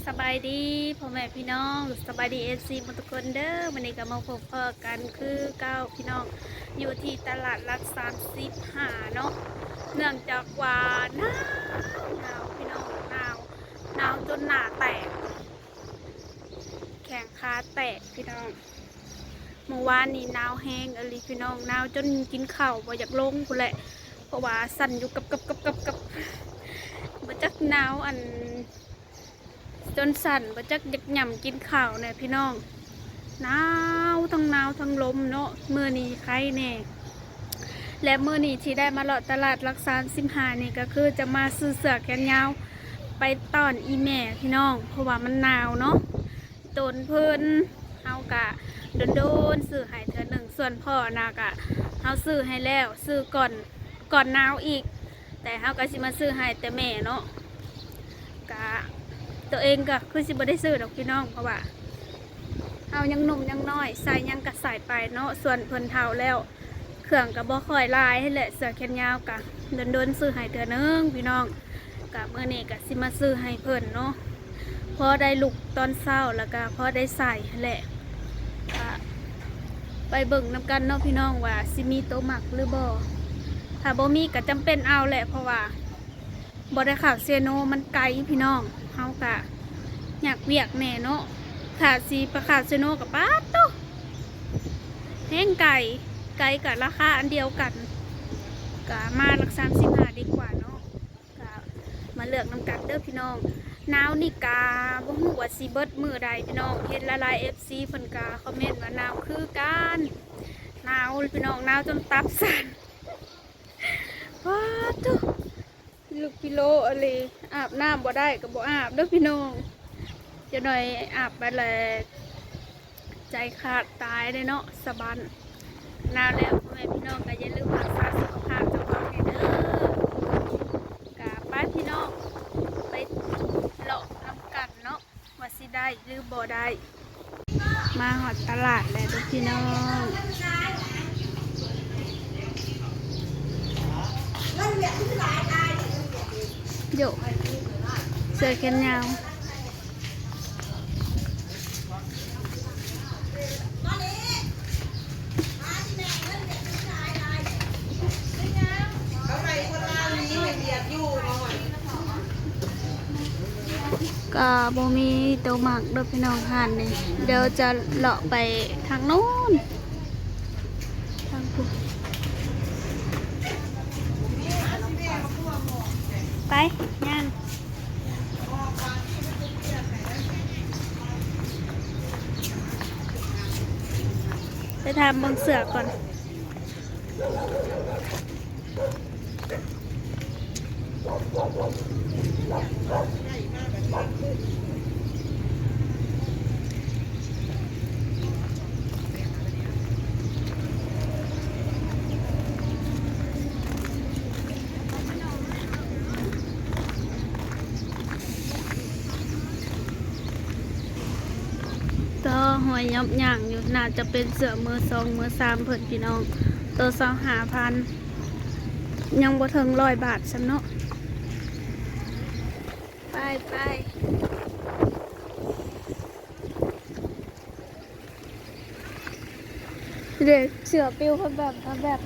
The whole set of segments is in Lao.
ສະບາຍດີພໍ່ແມ່ພີ່ນ້ອງ ສະບາຍດີເອັຟຊີໝົດທຸກຄົນເດີ. ມື້ນີ້ກໍມາພົບພໍ້ກັນຄືເກົ່າພີ່ນ້ອງ ຢູ່ທີ່ຕະຫຼາດຫຼັກສາມສິບຫ້າເນາະ. ເນື່ອງຈາກວ່າໜາວ ໜາວພີ່ນ້ອງ ໜາວ ໜາວຈົນໜ້າແຕກ ແຂ້ງຂາແຕກພີ່ນ້ອງ. ມື້ວານນີ້ໜາວແຮງອີ່ຫຼີພີ່ນ້ອງ ໜາວຈົນກິນເຂົ້າບໍ່ຢາກລົງພຸ້ນແຫຼະ ເພາະວ່າສັ່ນຢູ່ກັບໆໆໆ ບໍ່ຈັກໜາວອັນ ຈົນສັ່ນ ບໍ່ຈັກຢາກຫຍ້ຳກິນເຂົ້າແດ່ພີ່ນ້ອງ. ໜາວ ທັງໜາວທັງລົມເນາະ ມື້ນີ້ໄຄແດ່. ແລະ ມື້ນີ້ທີ່ໄດ້ມາເລາະຕະຫຼາດຫຼັກສາມສິບຫ້ານີ້ ກໍຄືຈະມາຊື້ເສື້ອແຂນຍາວໄປຕ້ອນອີ່ແມ່ພີ່ນ້ອງ ເພາະວ່າມັນໜາວເນາະ. ໂຕນເພິ່ນ ເຮົາກະດົນໆຊື້ໃຫ້ເທື່ອໜຶ່ງ ສ່ວນພໍ່ນະກະເຮົາຊື້ໃຫ້ແລ້ວ ຊື້ກ່ອນ ກ່ອນໜາວອີກ ແຕ່ເຮົາກະຊິມາຊື້ໃຫ້ແຕ່ແມ່ເນາະ. ກະໂຕເອງກະຄືຊິບໍ່ໄດ້ຊື້ດອກພີ່ນ້ອງ ເພາະວ່າເຮົາຍັງໜຸ່ມຍັງນ້ອຍ ໃສ່ຫຍັງກະໃສ່ໄປເນາະ ສ່ວນເພິ່ນເຖົ້າແລ້ວ ເຄື່ອງກໍບໍ່ຄ່ອຍຫຼາຍຫັ້ນແຫຼະ ເສື້ອແຂນຍາວກະດົນໆຊື້ໃຫ້ເທື່ອໜຶ່ງພີ່ນ້ອງ. ກະມື້ນີ້ກະຊິມາຊື້ໃຫ້ເພິ່ນເນາະ ພໍໄດ້ລຸກຕອນເຊົ້າ ແລ້ວກະພໍໄດ້ໃສ່ຫັ້ນແຫຼະ. ກະໄປເບິ່ງນຳກັນເນາະພີ່ນ້ອງ ວ່າຊິມີໂຕມັກຫຼືບໍ່. ຖ້າບໍ່ມີກະຈຳເປັນເອົາແຫຼະ ເພາະວ່າ ບໍ່ໄດ້ເຂົ້າເຊໂນ ມັນໄກພີ່ນ້ອງ ເຮົາກະຍາກວຽກແດ່ເນາະ. ຖ້າຊິໄປເຂົ້າເຊໂນກະປາດໂທ້ ແຮງໄກ ໄກກະລາຄາອັນດຽວກັນ ກະມາຫຼັກສາມສິບຫ້າດີກວ່າເນາະ. ກະມາເລືອກນຳກັນເດີພີ່ນ້ອງ. ໜາວນີ້ກະບໍ່ຮູ້ວ່າຊິເບິດມື້ໃດພີ່ນ້ອງ ເຫັນຫຼາຍໆເອັຟຊີເພິ່ນກະຄອມເມັນວ່າໜາວຄືກັນ ໜາວພີ່ນ້ອງ ໜາວຈົນຕັບສັ່ນ ປາດໂທ້ ພິລຶກພິໂລອີ່ຫຼີ ອາບນ້ຳບໍ່ໄດ້ກໍບໍ່ອາບເດີພີ່ນ້ອງ. ຈັກໜ່ອຍອາບໄປແລ້ວໃຈຂາດຕາຍເດ້ເນາະ ສະບັ້ນ. ໜາວແລ້ວພໍ່ແມ່ພີ່ນ້ອງກໍຢ່າລືມຮັກສາສຸຂະພາບເຈົ້າຂອງແດ່ເດີ. ກະໄປພີ່ນ້ອງ ໄປເລາະນຳກັນເນາະ ວ່າຊິໄດ້ຫຼືບໍ່ໄດ້. ມາຮອດຕະຫຼາດແລ້ວເດີພີ່ນ້ອງ. ໂຢ ເສື້ອແຂນຍາວ ກໍບໍ່ມີໂຕມັກເດີພີ່ນ້ອງຮ້ານນີ້. ດຽວຈະເລາະໄປທາງໂນ້ນ ທາງພຸ້ນ ໄປ ຍ່າງ ໄປຖາມເບິ່ງເສື້ອກ່ອນ. ຕໍ່ຫ້ອຍຫຍັບຍ່າງຢູ່ ໜ້າຈະເປັນເສື້ອມືສອງມືສາມເພິ່ນພີ່ນ້ອງ. ໂຕຊາວຫ້າພັນ ຍັງບໍ່ເຖິງຮ້ອຍບາດຊ້ຳເນາະ. ໄປ ໄປ. ເດ້ ເສື້ອປິວແບບ ແບບ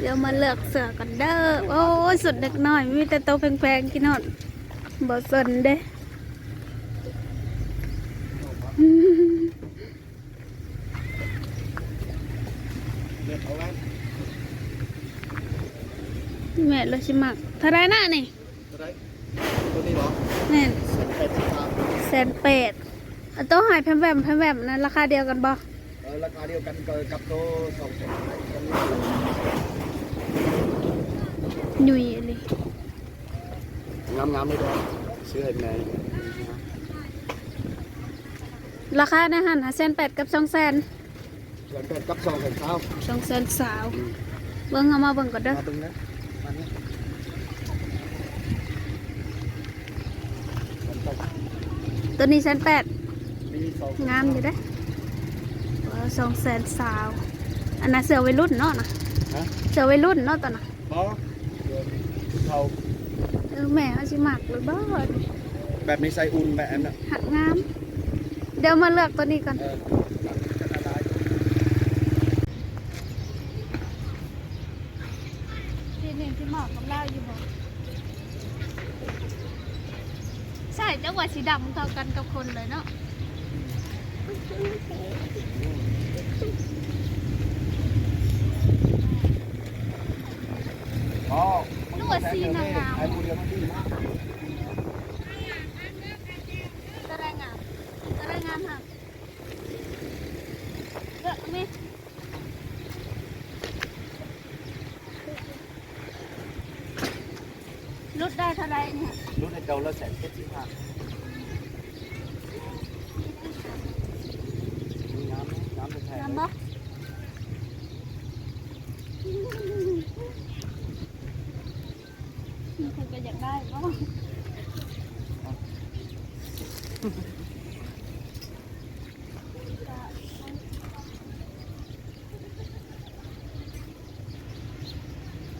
ດຽວມາເລືອກເສື້ອກັນເດີ. ໂອ້ຍ ຊຸດເດັກນ້ອຍ ມີແຕ່ໂຕແພງໆ ກິນຮອດບໍ່ສົນເດ້. ແມ່ນ ລາວຊິມັກ. ເທົ່າໃດນະນີ້? ຕົວໃດ? ຕົວນີ້ບໍ? ແມ່ນ ແສນແປດ ແສນແປດ. ອັນໂຕໃຫ້ແພມແວມ ແພມແວມນັ້ນລາຄາດຽວກັນບໍ? ເອີ ລາຄາດຽວກັນ ກັບ ກັບໂຕສອງແສນ ຫຍຸ້ຍອີ່ຫຼີ ງາມໆ ເລີຍເດີ ຊື້ໃຫ້ແມ່. ລາຄາໃນຫັ້ນ ແສນແປດ ກັບ ສອງແສນ ແສນແປດ ກັບ ສອງແສນຊາວ ສອງແສນຊາວ. ອືມ ເບິ່ງ ເອົາມາເບິ່ງກ່ອນເດີ ມາເບິ່ງນະ ມານີ້ ຕົວນີ້ແສນແປດ ມີສອງ ງາມຢູ່ເດ້. ເອີ ສອງແສນຊາວ. ອັນນັ້ນເສື້ອໄວລຸ້ນເນາະນະ? ຮະ? ເສື້ອໄວລຸ້ນເນາະຕົວນະ? ບໍ່ ເສື້ອຜູ້ເຖົ້າ. ເອີ ແມ່ເຮົາຊິມັກຫຼືບໍ່? ແບບນີ້ໃສ່ອຸ່ນແບບນັ້ນນະ ຫາກງາມ. ດຽວມາເລືອກຕົວນີ້ກ່ອນ. ເອີ ສີນີ້ຊິເໝາະກັບລາວຢູ່ບໍ່? ໃສ່ຈັກວ່າສີດຳເຂົ້າກັນກັບຄົນເລີຍເນາະ. ອໍ ຫຼືວ່າສີນັ້ນງາມ. ຕົວໃດງາມ? ຕົວໃດງາມຫະ? ເລືອກເອົາແມ່. ຫຼຸດໄດ້ເທົ່າໃດນີ້? ຫຼຸດໃຫ້ເຈົ້າລະແສນເຈັດສິບຫ້າ. ງາມ ງາມແທ້ໆ. ງາມບໍ່? ມັນເພິ່ນກໍຢາກໄດ້ບໍ່?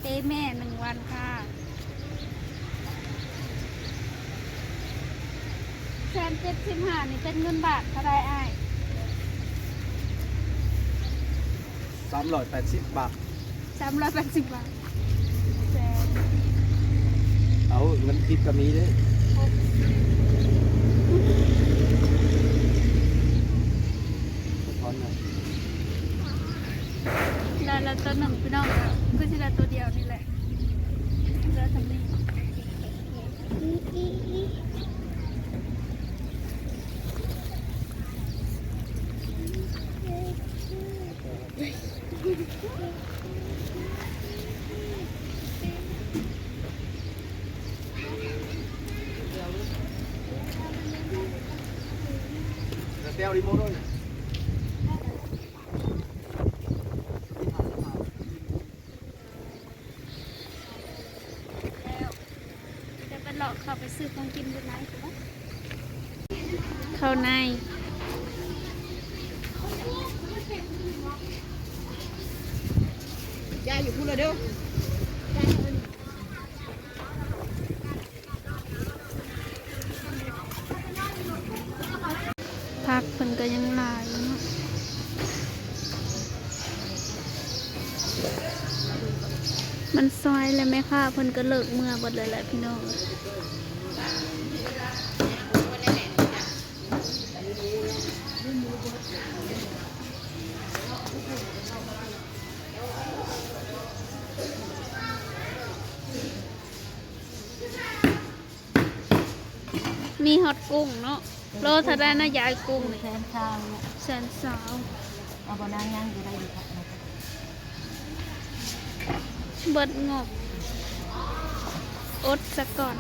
ເປແມ່ໜຶ່ງວັນຄ່ະ. ແສນເຈັດສິບຫ້ານີ້ເປັນເງິນບາດເທົ່າໃດອ້າຍ? ສາມຮ້ອຍແປດສິບບາດ. ສາມຮ້ອຍແປດສິບບາດ. ເອົາ ເງິນກີບກໍມີເດ້. ໄດ້ລະຕົວໜຶ່ງພີ່ນ້ອງ ຄືຊິໄດ້ຕົວດຽວນີ້ແຫຼະ ເຫຼືອສ່ຳນີ້. ແລ້ວ ດຽວໄປເລາະເຂົ້າໄປຊື້ຂອງກິນຢູ່ໃນພຸ້ນເນາະ ເຂົ້າໃນ. ຢາຍຢູ່ພຸ້ນລະເດີ້. ຜັກເພິ່ນກໍຍັງຫຼາຍຢູ່ເນາະ ມັນຊອຍແລ້ວ ແມ່ຄ້າເພິ່ນກໍເລີກເມືອເບິດແລ້ວແຫຼະພີ່ນ້ອງ. ມີຮອດກຸ້ງເນາະ ໂລເທົ່າໃດນະຍາຍ ກຸ້ງນີ້? ແສນຊາວເນາະ ແສນຊາວ. ເອົາບໍ່ນາງ ຍັງຢູ່ ໄດ້ຢູ່ ເບິດງົບ ອົດສາກ່ອນ.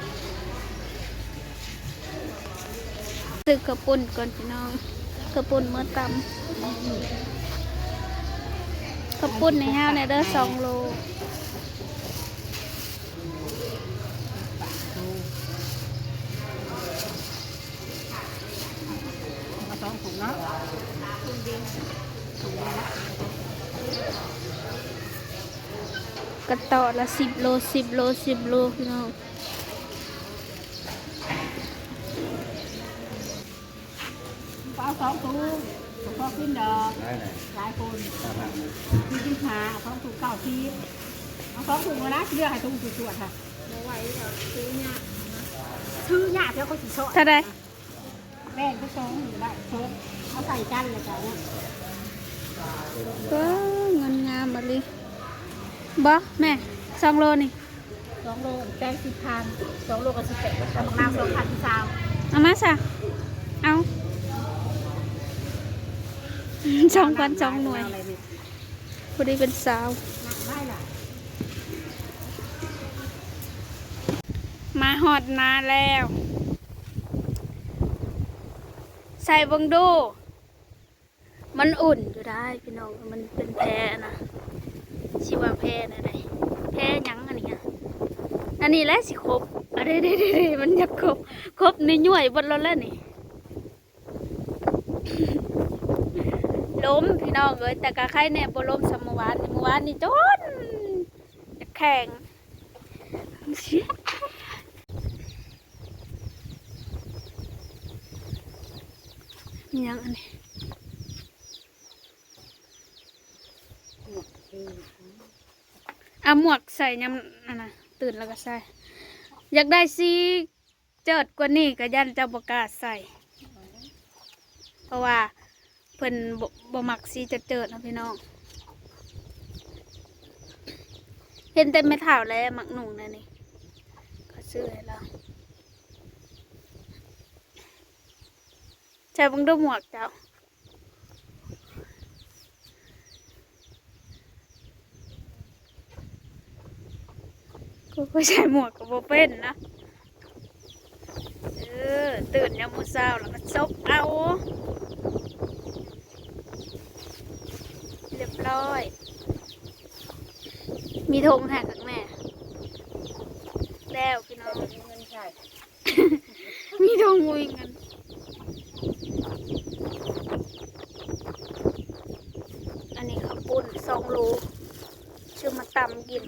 ຊື້ເຂົ້າປຸ້ນກ່ອນພີ່ນ້ອງ ເຂົ້າປຸ້ນເມືອຕຳ ເຂົ້າປຸ້ນໃຫ້ເຮົາແດ່ເດີ້ ສອງໂລ. ເອົາສອງຖົງເນາະ ຖົງດຽວ ຖົງດຽວ. ກະເຕາະລະສິບໂລ ສິບໂລ ສິບໂລ ພີ່ນ້ອງ. ເອົາສອງຖົງ ບໍ່ພໍກິນດອກ ຫຼາຍຄົນ ສີ່ສິບຫ້າ ເອົາສອງຖົງ ເກົ້າສິບ. ເອົາສອງຖົງແລ້ວນະ ຊິເລືອກໃຫ້ຖົງສວດໆ ຫະ. ບໍ່ໄຫວດອກ ຊື້ຍາກນະ ຊື້ຍາກ ແລ້ວກໍຊິຊອກ ເທົ່າໃດ? ແບ່ງເປັນສອງນີ້ກໍໄດ້ ເອົາໃສ່ກັນແລ້ວກໍເນາະ. ເອີ ເງິນງາມອີ່ຫຼີ ບໍ່ແມ່ ສອງໂລນີ້? ສອງໂລແປດສິບພັນ ສອງໂລກໍສິບແປດພັນ ໝາກນາວສອງພັນຊາວ. ເອົາມາຊະ ເອົາ ສອງພັນ ສອງໜ່ວຍ ພໍດີເປັນຊາວ. ມາຮອດນາແລ້ວ ໃສ່ເບິ່ງດູ. ມັນອຸ່ນຢູ່ໄດ໋ພີ່ນ້ອງ ມັນເປັນແພນະ ຊິວ່າແພແນວໃດ ແພຫຍັງອັນນີ້ຫະ? ອັນນີ້ແຫຼະຊິຄົບ ອະເດໆໆໆ ມັນຢາກຄົບ ຄົບນີ້ຍ້ວຍເບິດແລ້ວແຫຼະນີ້. ລົມພີ່ນ້ອງເອີຍ ແຕ່ກະໄຄແດ່ບໍ່ລົມສ່ຳມື້ວານນີ້ ມື້ວານນີ້ຈົນຢາກແຂງ. ອີ່ຫຍັງອັນນີ້? ເອົາໝວກໃສ່ຍາມອັນນະ ຕື່ນແລ້ວກໍໃສ່. ຢາກໄດ້ສີເຈີດກວ່ານີ້ກໍຢ້ານເຈົ້າບໍ່ກ້າໃສ່ ເພາະວ່າເພິ່ນບໍ່ ບໍ່ມັກສີເຈີດໆເນາະພີ່ນ້ອງ. ເຫັນແຕ່ແມ່ເຖົ້າແຫຼະມັກນຸ່ງແນວນີ້ ກໍຊື້ໃຫ້ລາວ. ໃສ່ເບິ່ງດູໝວກເຈົ້າ. ກູກໍໃສ່ໝວກກໍບໍ່ເປັນນະ. ເອີ ຕື່ນຍາມມື້ເຊົ້າແລ້ວກໍສົບເອົາ ຮຽບຮ້ອຍ. ມີຖົງໃຫ້ຄັກແນ່ ແລ້ວພີ່ນ້ອງ ເງິນໃສ່ ມີຖົງບໍ່ມີເງິນ. ອັນນີ້ເຂົ້າປຸ້ນສອງໂລ ຊື້ມາຕຳກິນ.